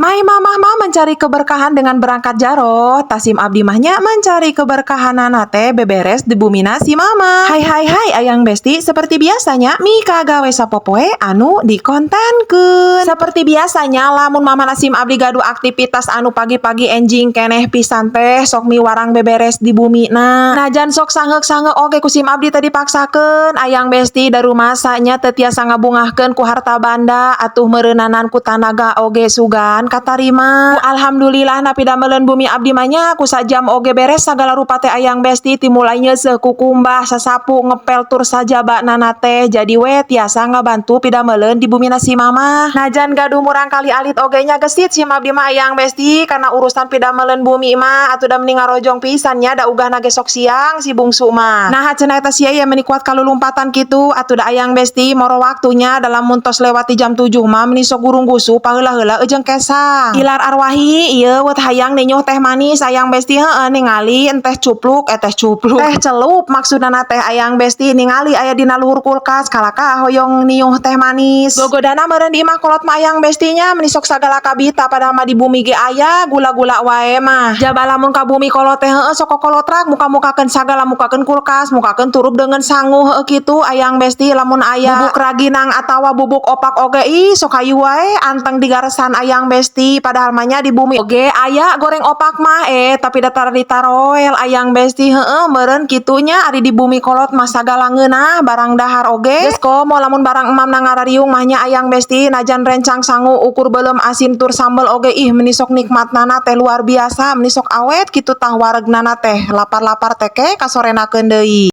Mai mamah mah mencari keberkahan dengan berangkat jaroh. Tah, sim abdi mah nya mencari keberkahanana teh beberes di bumina si mama. Hai hai hai, ayang besti, seperti biasanya mika gawe sapopoe anu dikontenkeun. Seperti biasanya, lamun mama sim abdi gaduh aktivitas anu pagi-pagi enjing keneh pisan teh sok miwarang beberes di bumi. Nah, najan sok sangeuk-sangeuk oge ku sim abdi tadi dipaksakeun, ayang besti, da rumasanya teu tiasa ngabungahkeun ku harta banda, atuh meureunanan ku tanaga oge sugan katarima. Ku alhamdulillah na pidameleun bumi abdi mah nya ku sajam oge beres sagala rupa teh, ayang besti, timulai nyeuseuh, kukumbah, sasapu, ngepel, tur sajabana teh. Jadi we tiasa ngabantu pidameleun di bumi si mama. Najan gaduh murang kali alit oge nya gesit sim abdi mah, ayang besti, karena urusan pidameleun bumi mah atuh da mending ngarojong pisan nya, da ugahna ge sok siang si bungsu mah. Nah, cenah eta sia ya meni kuat kalulumpatan kitu? Atuh da, ayang besti, moro waktunya dalam muntos lewati jam 7 mah meni sok gurung gusu paheula-heula ejeung kesang. Ilar arwahi ieu wet hayang ninyuh teh manis, ayang besti. Heeh, ningali teh cupluk, eh, teh cupluk, teh celup maksudna teh, ayang besti, ningali aya dina luhur kulkas, kalaka hoyong niuh teh manis. Gogodana meureun di imah kolot mah, ayang bestinya, meni sok sagala kabita, padahal mah di bumi ge aya gula-gula wae mah. Jaba lamun ka bumi kolot teh, heueuh, sok kokolotrak muka-mukakeun sagala, mukakeun kulkas, mukakeun turup dengan sangu, heueuh kitu, ayang besti. Lamun aya bubuk raginang atawa bubuk opak oge, ih, sok hayu wae anteng digaresan, ayang besti. Padahal mah nya di bumi oge aya goreng opak mah, eh, tapi datar ditaroel, ayang besti. Heueuh, meureun kitunya, ari di bumi kolot mah sagala ngeunah, barang dahar oge. Geus komo lamun barang emam na ngarariung mah nya, ayang besti, najan rencang sangu ukur beuleum asin tur sambel oge, ih, meni sok nikmatna teh luar biasa, meni sok awet kitu tah waregnana teh, lapar-lapar teh ke kasorenakeun deui.